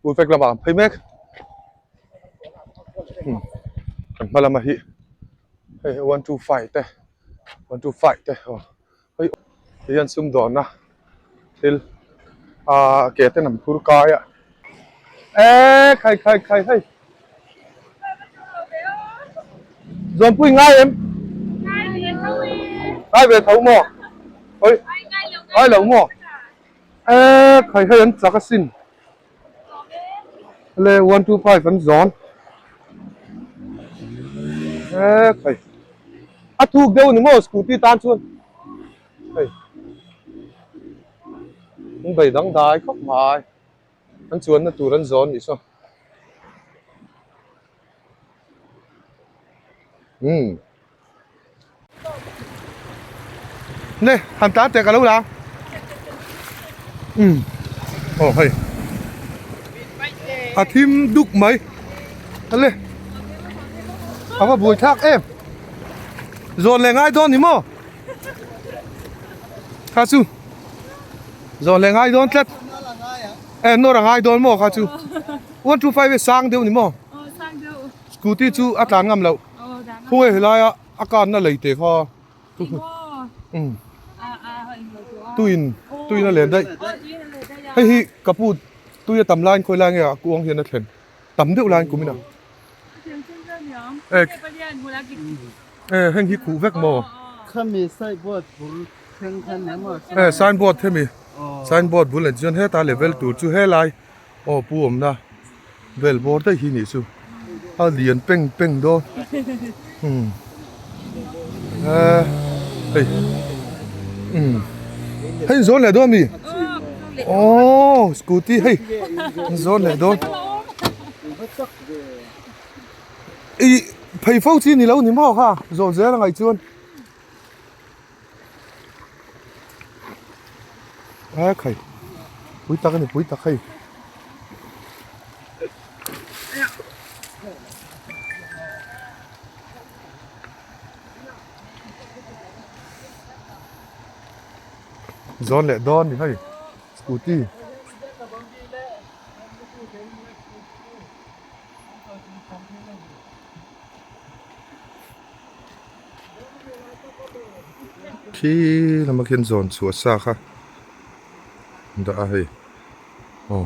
School vek lamah an phei mek kan hma lama hi hei 125 te 125 te aw hei ti hian sumdawnna thil ah ke ten an phur kai a eee khai khai khai hei Zawmpui ngai em ngai ve tho maw oi ngai lo maw eee khai hei an chak asin le 125 an zawn eee khai a thuk deuh ni maw scooty tan chuan hei an bei dangdai khawp mai an chuanna tur an zawn nih saw umm nè han tan teh ka lo la umm aw hei a thim duk mai ale a va buai thlak em zawn leh ngai dawn ni maw kha chu zawn leh ngai dawn tlat e nawr a ngai dawn maw kha chu 125 e sang deuh ni maw scooty chu a tlan ngam loh Khawnge helaia a kanna lei teh kha tuin tuin a len daih hei hi ka pu tui a tam laiin khawi lai nge a kuang hian a thlen tam deuh laiin kum in a e heng hi khuh vek maw e signboard hemi signboard bul ah chuan heta level tur chu helai Aw pu awmna vel bawr daih hi nih chu a lian peng peng dawn umm eh hei umm hei in zawn leh dawn mi aww scooty hei in zawn leh dawn ih phei fo chi ni lo ni maw kha zawn zel angaih chuan. A khai pui tak a ni pui tak hei zawn leh dawn ni hei scooty. Khi lama khian zawn chhuah sa kha dah a hei aw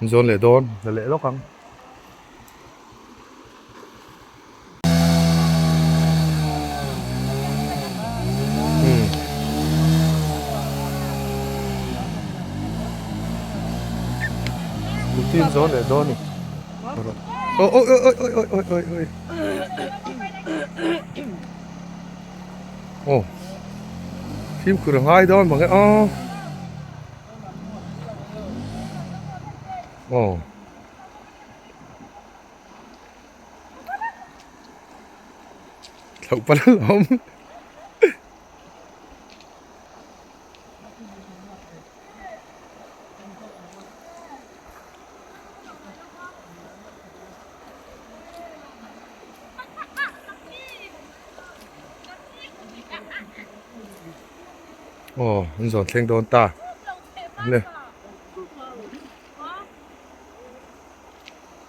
an zawn leh dawn la leh lawk ang. Scooty an zawn leh dawn a ni. Oi oi oi oi oi oi oi oi Aw fimkhur a ngai dawn mang e aw Aw Thlauh palh alawm. Aw an zawn thleng dawn ta le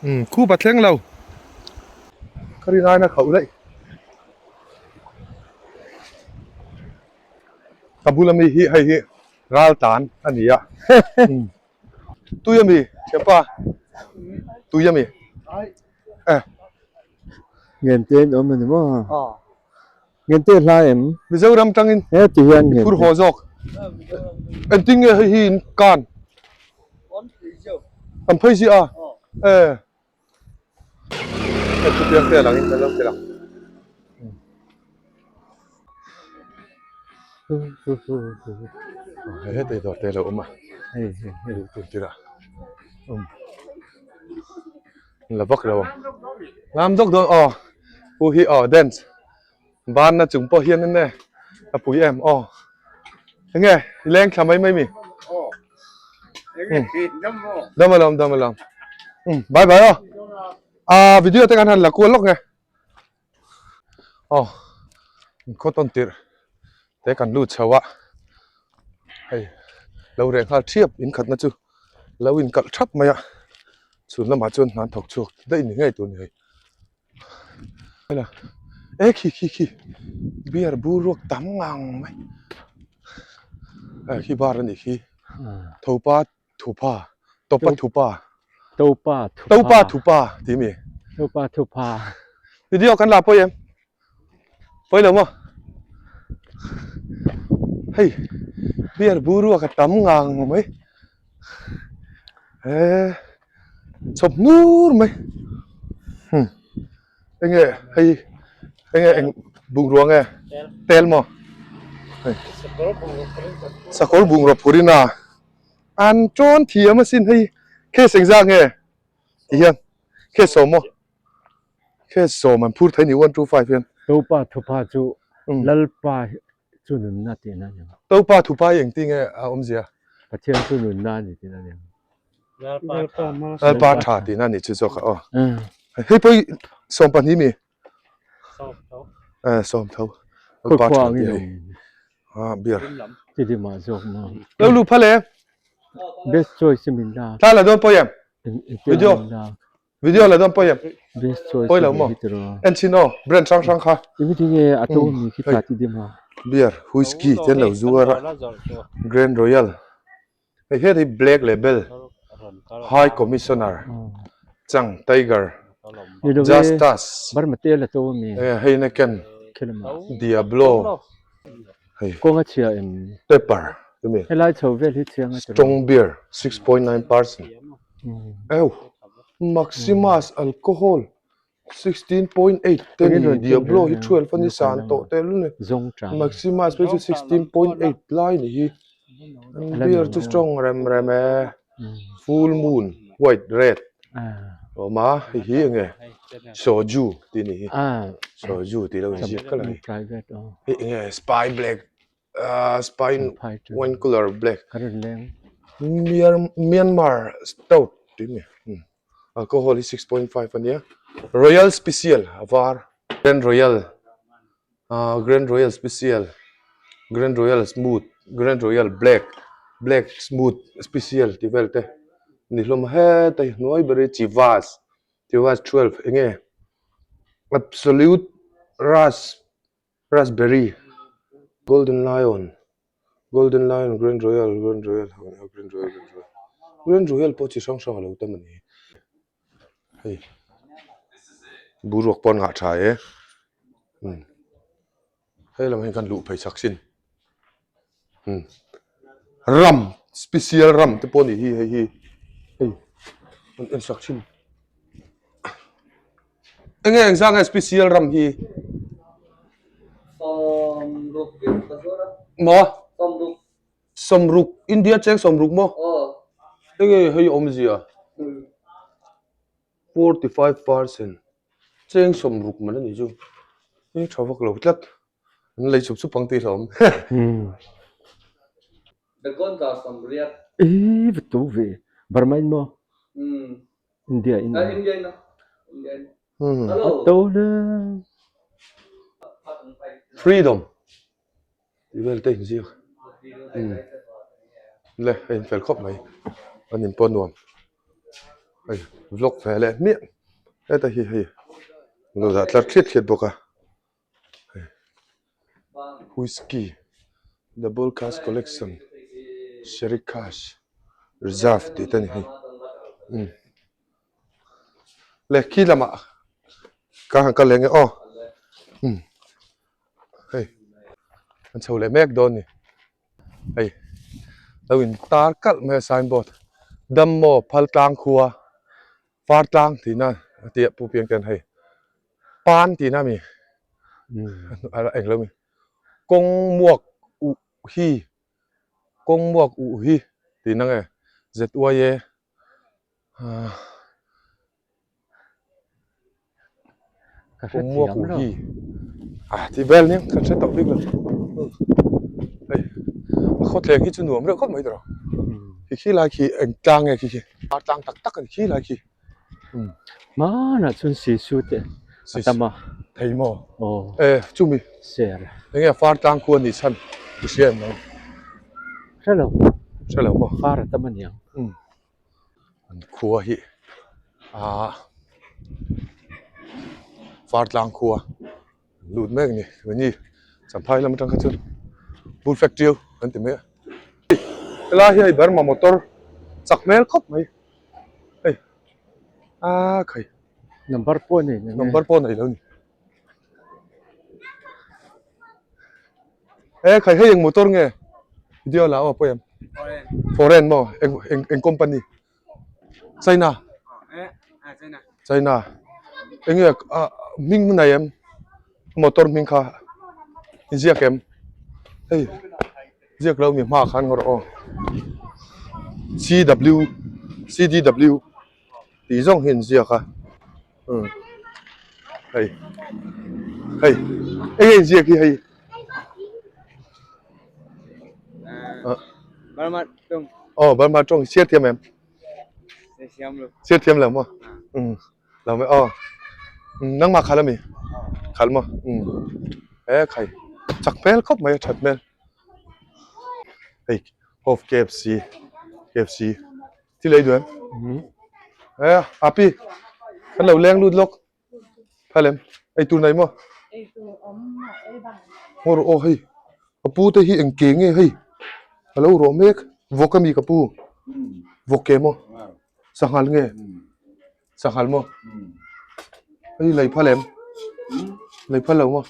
umm khup a thleng lo ka rin aiin a khauh daih. Ka bula mi hi hei hi ral tan a ni a tui a mi thianpa tui a mi eh Ngente an awm a ni maw Ngente hlai em Mizoram tangin he ti hian i phur haw zawk engtin nge hei hi in kan kan phei ziah a eh. Hei chu piang te langin kan lo ti lang. Hei heti dawr te lo awm a hei hei hei tur tirah um la vak lo ang lam dawk dawn aw pu hi aw dance banna chung pawh hian in e a pui em aw enge i leng thla mai mai mi dam alawm dam alawm um bye bye aw ah video te kan han la kual lawk nge aw khaw tawn tirh te kan lut chho a hei lo reh nghal thiap in khatna chu. Lo inkalh thap mai a chhun lamah chuan hna an thawk chhuak daih ni ngei tur a ni hei. E khi khi khi beer bur ruak tam ngang mai khi bar a nih khi thopa thupa tawpa thupa topa thupa topa thupa tih mi topa thupa video kan la pawi em pawi lo maw hei beer bur ruak a tam ngang mai he chhawp hnur mai hmm enge hei enge eng bungrua nge tel maw hei sakawr bungrua phurin a an tawn thiam asin hei case engzah nge ti hian case sawm maw case sawm an phur thei a ni one two five hian topa thupa chu lalpa chu nunna tihna a ni ang. Topa thupa hi engtin nge a awmzia? Pathian chu nunna a ni tihna a ni ang. Lalpa tha tihna a ni chu zawk a aw. Hei pawh hi 12 mi? Eh 10 tho. Lalpa tha tih hei. Ah beer. Chiti mah zawk maw. Lo lu phal e. Best choice min lak. Thla la dawn pawh em? Video. Video la dawn pawh em? Best choice Pawi lo maw? En chhin aw, brand hrang hrang kha. Engtin nge a to mi khi ta ti dim a? Beer, whisky te an lo zuar a, Grand Royal. Hei het hi Black Label, High Commissioner, Chang Tiger, Justus, Burma te la to mi. Hei na ken Diablo, hei. Kawng a chhia em? Pepper, tumi. Helai chho vel hi chhiang a tiro. Strong beer, 6.9%. Ew, Maximus alcohol, 16.8 te ni, Diablo hi 12 a ni san tawh tel ni. Maximus phei chu 16.8 lai ni hi. Beer chu strong rem rem e. Full moon, white, red. Awm a, hei hi enge soju tih a ni hi. Soju tih lo inziak kal a ni. Hei enge spy black ah spy wine cooler black Myanmar stout tih a ni. Alcohol hi 6.5 a nia. Royal special a var. Grand Royal ah Grand Royal special Grand Royal smooth Grand Royal black black smooth special tih vel te ni hlawm a heta hi hnuai ber hi Chivas Chivas 12 eng nge absolute ras raspberry golden lion golden lion Grand Royal Grand Royal Grand Royal Grand Royal Grand Royal pawh chi hrang hrang a lo tam a ni. Hei boruak pawh an ngah tha e umm hei lam hian kan luh phei chak sin umm ram special ram te pawh a nih hi hei hi hei an en sak thin enge engzah nge special ram hi maw Sawmruk, India cheng sawmruk maw? Enge hei awmzia? 45% cheng sawmruk man a nih chu. Hei tha vak lo tlat. An lei chhup chhup ang tih hlawm. Ih va tu ve Burma in maw? India in. A to le. Freedom. Tih vel te inziak umm le a infel khawp mai an in pawh nuam hei vlog ve leh hmiah heta hi hei an lo dah tlar thliat thliat bawk a hei whisky double cask collection sherry cask reserve tih te a ni hei umm le khi lamah ka han kal leh nge aw umm. Hei an chho leh mek dawn a ni hei lo in tar kalh mai a signboard dam maw phal tlang khua far tlang tih na a tia pu piang ten hei pan tih na mi eng lo mi kawng muak uh hi kawng muak uh hi tih na nge z y a ah. Ka hre thiam lo. Ah ti vel nia ka hre tawh bik lo. Hei a khawthleng hi chu nuam reuh khawp mai tawh. Khi khi lai khi eng tlang nge khi khi. Ar tlang tak tak a ni khi lai khi. Hmanah chuan sisu te a tam a. Thei maw? Aw. E chumi. Ser. Enge far tlang khu a nih chhan i hria em nang? Hre lo. Hre lo maw? Far a tam a niang. An khua hi aaa Fartlang khua an lut mek a ni mahni Champhai lam atang kha chuan Bull factory an ti mai a helai hi hei Burma motor chak hmel khawp mai hei aaa khai Number pawh a nei lo number pawh a nei lo a ni e khai hei eng motor nge video la aw pawh em foreign maw eng eng eng company China China eng nge a hming nei em motor hming kha inziak em hei ziak lo mi hmaah khan ngawr aw C W C D W tih zawng hi an ziak a umm hei hei eng nge inziak hi hei aw Burma tawng chhiar thiam em chhiar thiam lo maw umm lo mai aw nangmah khalh ami khalh maw umm e khai chak hmel khawp mai a that hmel hei of K F C K F C. Thil ei duh em? E api kan lo leng lut lawk phal em ei tur nei maw? Ngaw rawh aw hei ka pu te hi eng ke nge hei a lo rawh mek vawk ami ka pu vawk ke maw sanghal nge sanghal maw hei lei phal em lei phal lo maw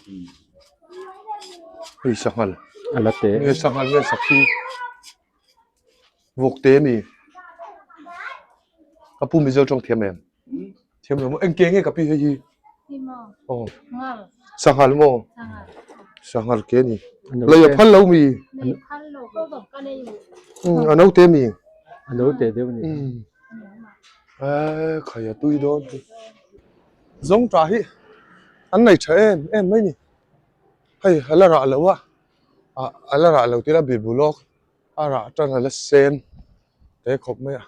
hei sanghal nge sanghal nge sakhi. Vawk te ami? Ka pu Mizo tawng thiam em? Thiam lo maw? Eng ke nge ka pi hei hi? Aw. Sanghal maw? Sanghal ke ni. Lei a phal lo mi? A naute mi? A naute deuh ni. E khai a tui dawn. Zawng tah hi an nei tha em em mai ni. Hei a la rah lo a. Ah a la rah lo tila bibu lawk a rah tan a la sen te khawp mai a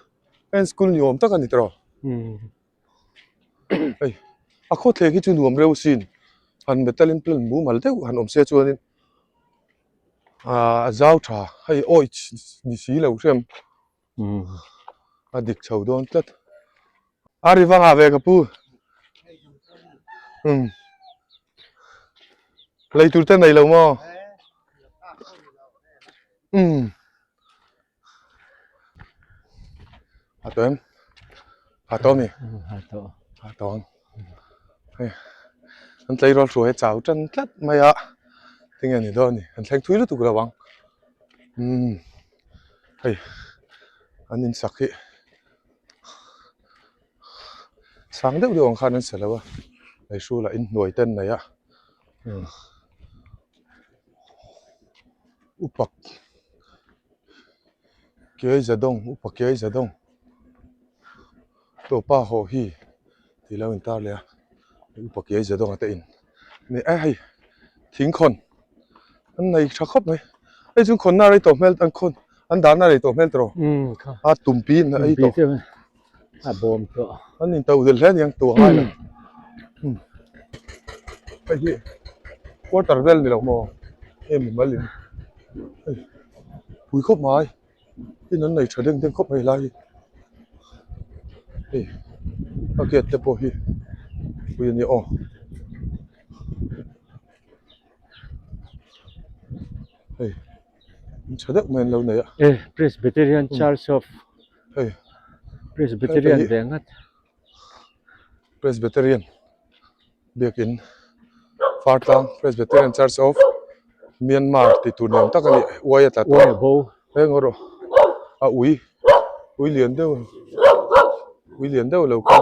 heng school ni awm tak a ni tawh hei a khawthleng hi chu nuam reuh sin han metal in plan mumal deuh han awm se chuanin ah a zau tha hei awi ni si lo hrem a dik chho dawn tlat a ri vangah ve ka pu umm lei tur te nei lo maw umm a tawh em a tawh ami a tawh ang hei an tleirawl hruai a chau tan tlat mai a tinge ni dawn ni an thleng thui lutuk lo ang umm. Hei an insak hi sang deuh deuh ang khan an sa lo a hei hrulah inhnuai te an nei a upak kiai zadawng upa kiai zadawng tawpa haw hi tih lo intar leh a upa kiai zadawng a te in ni a hei thingkhawn an nei tha khawp mai hei chu khawn na rei tawh hmel an khawn an dahna rei tawh hmel tawh a tumpi in a ei tawh a bawm tawh an in to del hle aniang tu a ngai lo hei hi quarter vel ni lo maw hei mimal in hei pui khawp mai in an nei tha deng deng khawp mai helai hi hei a gate te pawh hi pui a ni aw. Hei in tha deuh mai an lo nei a. E Presbyterian Church of Hei Presbyterian ve ngat. Presbyterian biakin Fartlang Presbyterian Church of Myanmar tih tur nuam tak a ni uai a tla tawh Uai a bo. Heng erawh a ui ui lian deuh ui lian deuh lo kha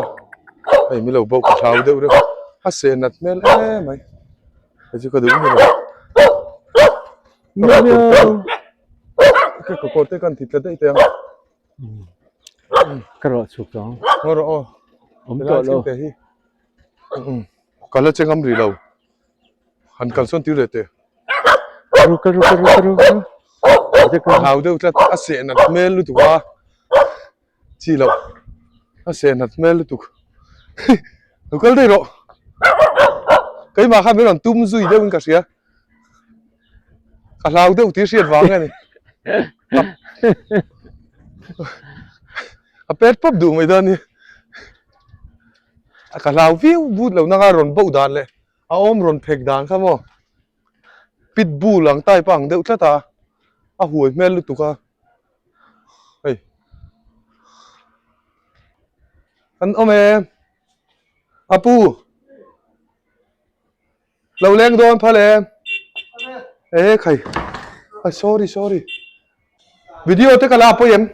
hei milo bawk a hlau deuh reuh a seh nat hmel em mai hei chu ka duh em em a ka kawr te kan ti tla daih teh ang Ka rawh chhuk tawh ang. Ngaw rawh aw. Awm tawh lo. Te hi. Ka la che ngam rih lo. Han kal sawn tir leh teh. Ka ru ka ru ka ru ka ru ka ru. Hlau deuh tlat a seh nat hmel lutuk a. Chi loh. A seh nat hmel lutuk. Lo kal daih rawh. Keimah khan min rawn tum zui deuh in ka hria. Ka hlau deuh tih hriat vang a ni. A pet pawp duh mai dawn ni. A ka hlau viau but lo nanga rawn boh dan leh a awm rawn phek dan kha maw. Pit bull ang type a ang deuh tlat a, a huai hmel lutuk a. Hei. An awm em? A pu. Lo leng dawn phal em? E khai. Ai sorry sorry. Video te ka la pawh em?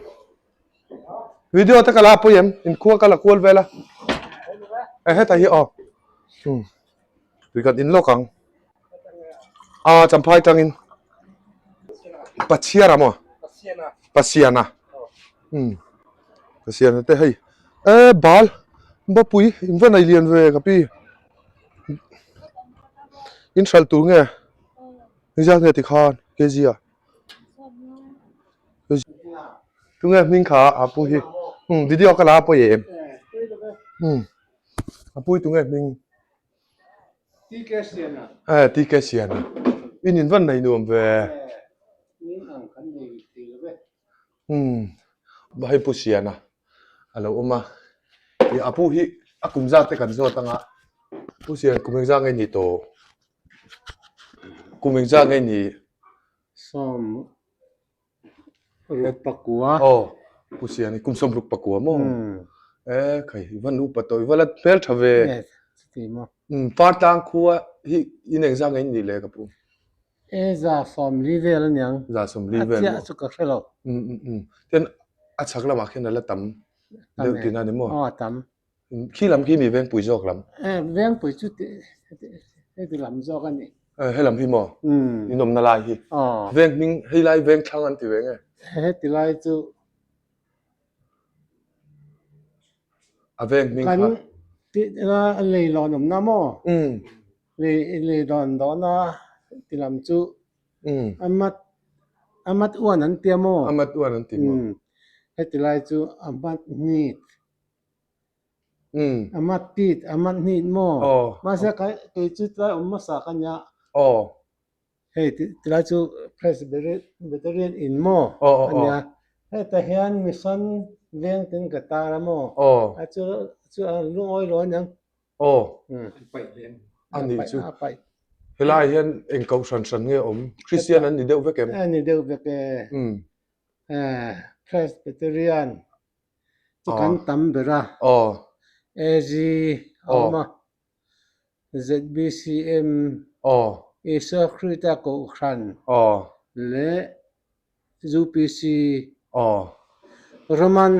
Video te ka la pawh em? In khua ka la kual vel a. E heta hi aw. Hmm. Tui kan in lawk ang. A champhai tangin. Pachiara maw? Pasiana. Hmm. Pasiana te hei. E bal. Bapui in va nei lian ve ka pi. In hralh tur nge engzat nge tikhan kg ah tunge hming kha a pu hi umm video ka la pawi em umm a pu hi tunge hming e TK Siana in in van nei nuam ve umm hei pu Siana. a lo awm a ih a pu hi a kum zat te kan zawt anga pu sian kum engzat nge ni tawh kum engzat nge ni sawm ruk pakua aw pu sian hi kum sawm ruk pakua maw e khai i va nupa tawh i va la hmel tha ve par tlang khua hi in engzat nge ni le ka pu. E za sawmli vel a niang. Za sawmli vel maw? A chiah chu ka hre lo. Um um um. Tin a chhak lamah khian a la tam deuh tihna a ni maw? Aw a tam. Khi lam khi mi Vengpui zawk lam? E Vengpui chu heti lam zawk a ni. E he lam hi maw? Um. In awmna lai hi. Aw. Veng hming hei lai veng thlang an ti ve nge? Heti lai chu. A veng hming kha. Kan tihna leilawn awmna maw? Um. Lei lei dawn dawn a ti lam chu a mat a mat uan an tia maw? A mat uan an ti maw? Heti lai chu a mat hnit a mat tit a mat hnit maw? Mahse kei chu tlai awm hmasa ka nia. Hei tilai chu Presbyterian in maw a nia. Hetah hian mission veng ten ka tar a maw? A chu chu a lungawi lo aniang. Aw, a nih chu. Helai hian eng koh hran hran nge awm? Christian an ni deuh vek em? A ni deuh vek e. Presbyterian chu kan tam ber a. AG a awm a. ZBCM, Isua Krista Kohhran leh UPC Roman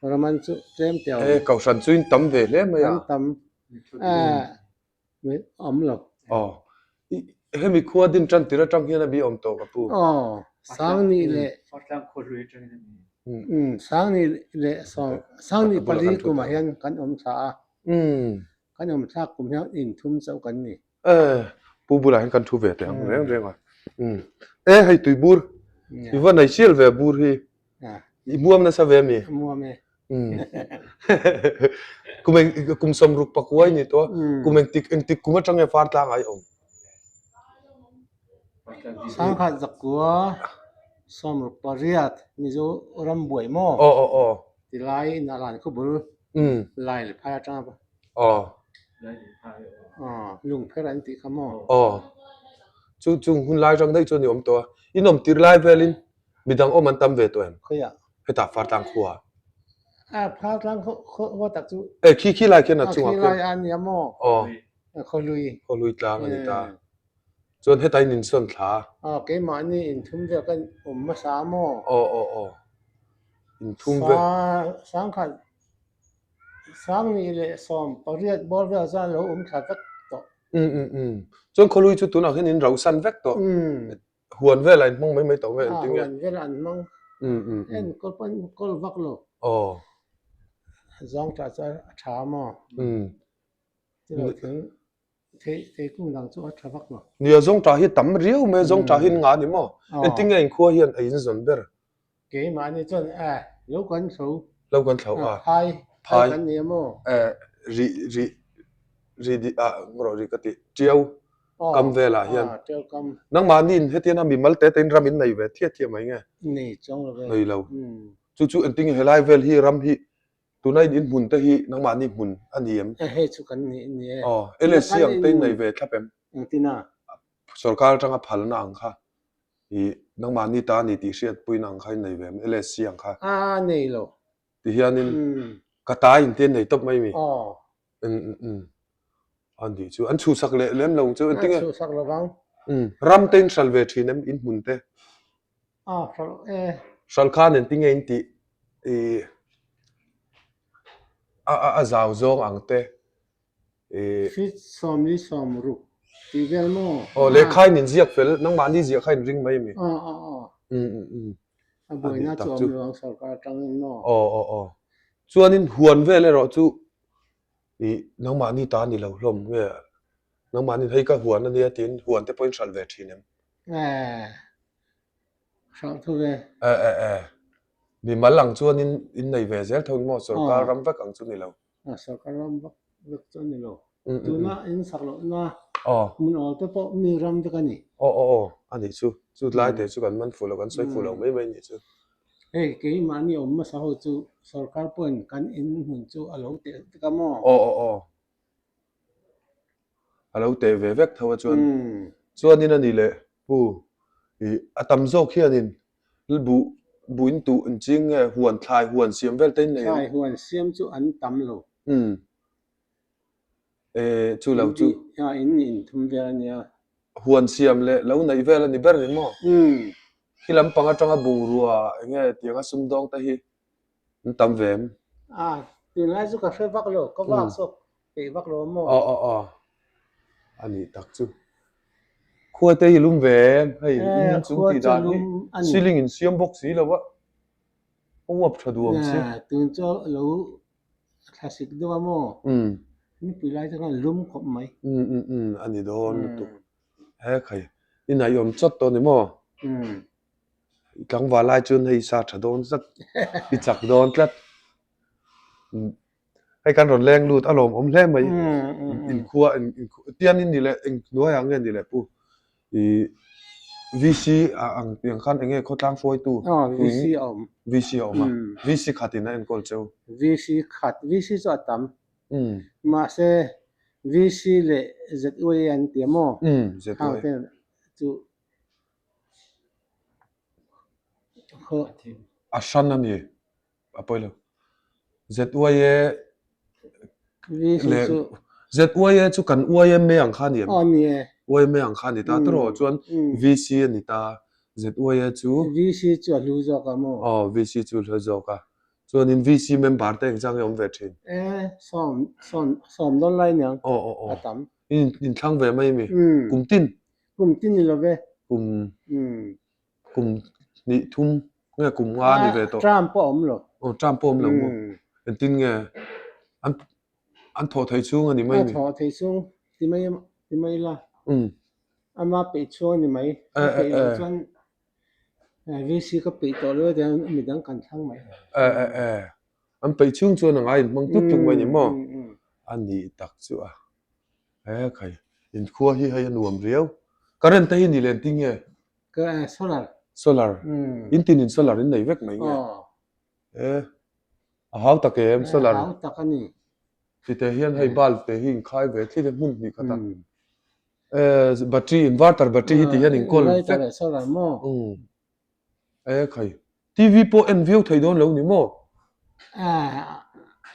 Roman chu tlem te a awm. He kohhran chu in tam ve hle mai a. An tam a awm lo. Aw. Hemi khua din tan tir atang hian a bi awm tawh ka pu. Aw. Sangni leh Sangni leh Sangni pali kumah hian kan awm thla a. Kan awm thlak kum hian inthum chauh kan ni. E, pu bulah hian kan thu ve teh ang reng reng a. E, hei tui bur. I va nei chial ve bur hi. I muam nasa ve mi? Muam e. Kum eng kum sawmruk pakuai ni tawh a. Kum engtik engtik kum atang nge far tlang ai awm? Sangkhat zakua sawmruk pariat Mizoram buai maw? Aw aw aw. Tilai in a lan khu bul. Lai le phai atang a. Aw. Aw, lungpher an tih kha maw? Aw. Chu chung hun lai atang daih chuan i awm tawh a. In awm tir lai velin midang awm an tam ve tawh em? Khawiah? Hetah Fartlang khua. A, Fartlang khua tak chu. E, khi khi lai khian a chungah khian. Khi lai a nia maw? Aw. Khawlui. Khawlui tlang a ni ta. Chuan heta in insawn thla. Aw, keimahni inthum vel kan awm hmasa maw? Aw, aw, aw. Inthum vel. Sangkhat Sangni leh sawm pariat bawr vel chuan lo awm thla vek tawh. Um um um. Chuan khawlui chu tunah hian in rauhsan vek tawh. Um. Huan velah in hmang mai mai tawh nge engtin nge? Huan velah an hmang. Um um um. Enkawl pawh an enkawl vak lo. Aw. Zawng tah chuan a tha maw? Um. Chilo thing Theikung dang chu a tha vak lo. Nia zawngṭah hi tam riau mai a, zawngṭah hi an ngah a ni maw? Engtin nge inkhua hian a inzawn ber? Keimahni chuan e, lo kan thlo. Lo kan thlo a. Phai, phai kan ni a maw? E, ri, ri, ri di, ah, rawh ri ka ti, ṭiau kam velah hian. Ṭiau kam. Nangmahni in hetiana mimal te te in ram in nei ve thiah thiah mai nge? Nei chuang lo ve. Nei lo. Chu chu engtin nge helai vel hi ram hi tuna in inhmun te hi nangmahni hmun a ni em? E hei chu kan nih ni e. Aw, LSC ang te in nei ve thlap em? Engtin a? Sorkar atanga phalna ang kha i nangmahni ta a ni tih hriatpuina ang kha in nei ve em? LSC ang kha? A nei lo. Ti hianin ka ta in te nei tawp mai mi? Aw. Um um a nih chu an chhuhsak leh lem lo chu engtin nge? An chhuhsak lo vang. Um ram te in hral ve thin em in hmun te? A hral e. Hral khan engtin nge in tih i a a a zau zawng ang te i. Feet 40 60 tih vel maw? Aw lehkha in inziak fel nangmahni ziah kha in ring mai mi? Aw aw aw. Um um um. A buaina chu awm lo ang sorkar atangin maw? Aw aw aw. Chuanin huan vel erawh chu i nangmahni ta a ni lo hlawm nge nangmahni hei ka huan a nia tiin huan te pawhin hralh ve thin em? Eh, hralh thu ve. Eh eh eh, mimal ang chuanin in nei ve zel tho maw sorkar ram vek ang chu ni lo. A sorkar ram vek vek chu a ni lo. Tuna in sak lohna hmun awl te pawh mi ram vek a ni. Aw aw aw, a nih chu. Chu tlai te chu kan man fuh lo, kan sawi fuh lo mai mai a nih chu. Hei keimahni awm hmasa ho chu sorkar pawhin kan in hmun chu a lo teh vek a maw? Aw aw aw. A lo teh ve vek tho a chuan. Chuanin a ni leh pu i a tam zawk hianin buh buh in tuh in ching nge huan thlai huan siam vel te in nei em? Thlai huan siam chu an tam lo. Umm. E chu lo chu. In in thum vel a nia. Huan siam leh lo neih vel a ni ber ni maw? Umm. Khi lampang atanga bungrua eng nge tianga sumdawng te hi an tam ve em? A, tunlai chu ka hre vak lo, ka vak zawk peih vak lo maw? Aw aw aw, a nih tak chu. Khua te hi lum ve em? Hei in chung tih dan hi ceiling in siam bawk si lo a, a uap tha duam si. Tun chu lo thlasik deuh a maw? Umm. Nipui lai te khan lum khawp mai. Umm umm umm, a ni dawn lutuk. He khai, i naih awm chawt tawh ni maw? Umm. I tlangval lai chuan hei sa tha dawn zat, i chak dawn tlat. Hei kan rawn leng lut a lawmawm hle mai. Inkhua tian in ni leh eng hnuaiah nge ni leh pu i VC ang tiang khan eng nge khawtlang hruaitu VC a awm. VC a awm a. VC khatin a enkawl cheu. VC khat VC chu a tam. Mahse VC leh ZUA an ti a maw? ZUA. Chu A hran a ni a pawi lo. ZYA leh ZYA chu kan YMA ang kha a ni em? Aw ni e. YMA ang kha a ni ta tawrh chuan VC a ni ta. ZYA chu VC chu a hlu zawk a maw? Aw VC chu a hlu zawk a. Chuanin VC member te engzah nge awm ve thin? E 10 10 dawn lai aniang. Aw aw aw. A tam. In inthlang ve mai mi? Kum tin? Kum tin ni lo ve. Kum kum hnih thum nge kum nga a ni ve tawh. Term pawh a awm lo. Aw term pawh a awm lo maw? Engtin nge an an thawh theih chhung a ni mai mi? A thawh theih chhung ti mai ti mai ila. Ama peih chhung a ni mai. A peih loh chuan VC ka peih tawh lo a midang kan thlang mai. E e e an peih chhung chuan a ngai inhmang tuk tuk mai a ni maw? A nih tak chu a. He khai inkhua hi hei a nuam riau. Current te hi ni len ting nge? Ka solar. Solar. In tin in solar in nei vek mai nge? E a hau tak em solar. A hau tak a ni. Tite hian hei bulb te hi inkhai ve thli te hmun hnih khat a. E battery inverter battery hi ti hian inkawl vek. Inverter leh solar maw? E khai TV pawh en viau thei dawn lo ni maw? A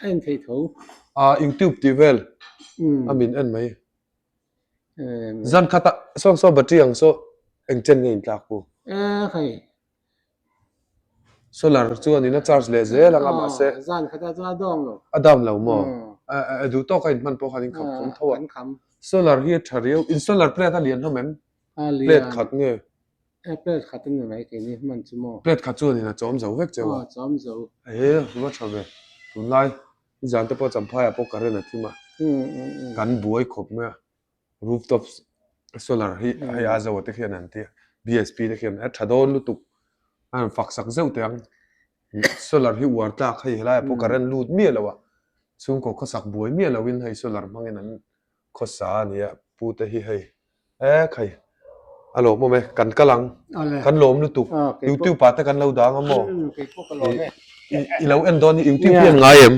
en thei tho. A YouTube tih vel a min en mai. Zan khatah saw saw battery ang saw eng chen nge in tlak pu? E khai. Solar chuan in a charge leh zel ang a mahse. Zan khatah chuan a dawng lo. A dam lo maw? A duh tawk a in hman pawh khan in kham kham tho a. Solar hi a tha riau. In solar plate a lian hlawm em? Plate khat nge? E plate khat a ni mai keini hman chu maw? Plate khat chuan in a chawm zo vek cheu a. Aw chawm zo. E va tha ve. Tunlai nizan te pawh Champhaiah pawh current a thim a. Kan buai khawp mai a. Rooftop solar hi hei a zo te khian an ti a. BSP te khian a tha dawn lutuk. A rawn fak sak zeuh teh ang. Solar hi uar tlak hei helaiah pawh current lut miah lo a. Chhungkaw khawsak buai miah loin hei solar hmangin an Khawsa a nia pu te hi hei e khai a lawmawm e kan kal ang kan lawm lutuk youtube ah te kan lo dang a maw. Keipawh ka lawm e. I lo en dawn YouTube hi en ngai em?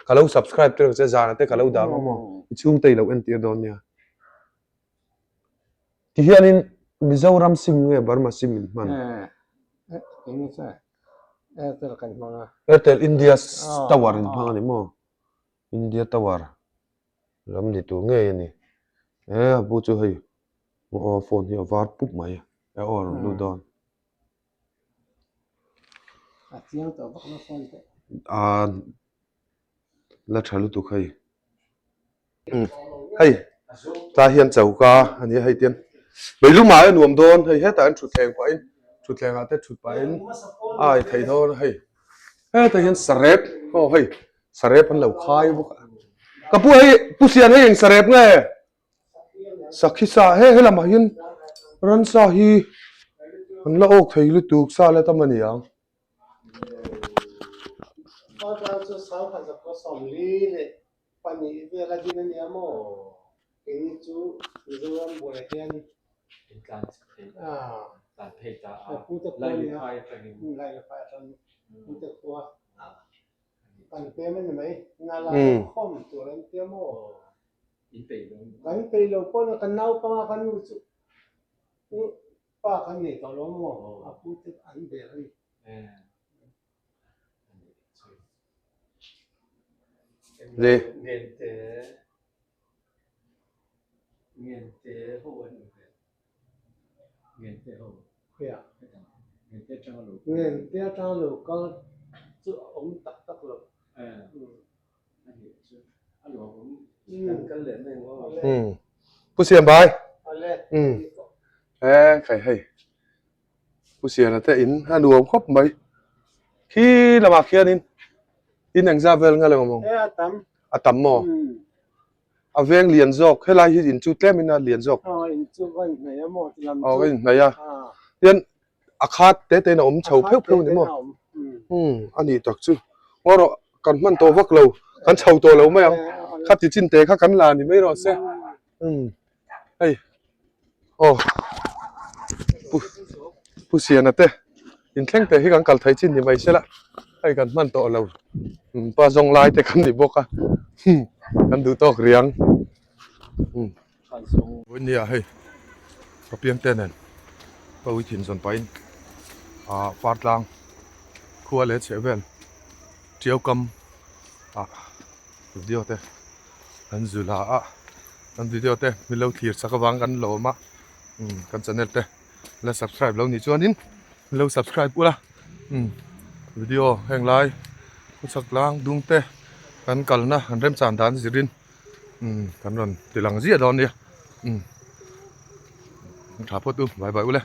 Ka lo subscribe tir che zana te ka lo dah ang maw? I chhungte i lo en tir dawn nia. Ti hianin Mizoram sim nge Burma sim in hman? Airtel kan hmang a. Airtel India Tower in hmang a ni maw? India Tower lam ni tur ngei a ni. E a bu chu hei aw phone hi a var pup mai a aw a rawn lut dawn. A chiang tawh vak na phone te. A la tha lutuk hei. Hei tlai hian choka a ni a hei tian meilum ah a nuam dawn hei hetah hian thutthleng pahin thutthleng ah te thut pahin a ei theih dawn a hei hetah hian sarep aw hei sarep an lo khai bawk a ka pu hei pu sian hei eng sarep nge sakhi sa he helamah hian ransa hi an la awk thei lutuk sa la tam a ni ang. Pahnih vel a din a nia maw? Keini chu Mizoram buaiah hian Intlan chhe thei tlan phei ta a, Lailiphai atangin. Lailiphai atangin Pute khua kan pem a ni mai. Nala khawm tur an tia maw? In peih lo. Kan peih lo pawh kan naupanga kan nu chu pa kan nei tawh lo maw? A pute an bel a ni. Le. Ngente atanga lo kal chu a awm tak tak lo. Pu Siam Bhai. E khai hei. Pu Siana te in a nuam khawp mai. Khi lamah khianin in engzah vel nga leng awm ang? E a tam. A tam maw? A veng lian zawk helai hi in chu tlem in a lian zawk. Aw in chu va inhnaih a maw ti lam chu. Aw va inhnaih a. Tian a khat te te in a awm chho pheuh pheuh ni maw? Umm a nih tak chu. Ngaw rawh kan hman tawh vak lo kan chho tawh lo mai ang. Khati chin te kha kan la ni mai rawh se. Umm hei aw pu pu Siana te inthleng te hi kan kal thei chin ni mai se la hei kan hman tawh lo umm pa zawng lai te kan ni bawk a hmm kan duh tawk riang umm vawinia hei ka piang te nen pawi thin zawn pahin ah partlang khua leh chheh vel tiau kam ah video te. Kan zu la a kan video te min lo thlir chak avang kan lawm a umm kan channel te la subscribe lo nih chuanin min lo subscribe ula umm video heng lai khawchhak tlang dung te kan kalna kan remchan dan zirin umm kan rawn ti lang ziah dawn nia umm tha phawt u bye bye ule.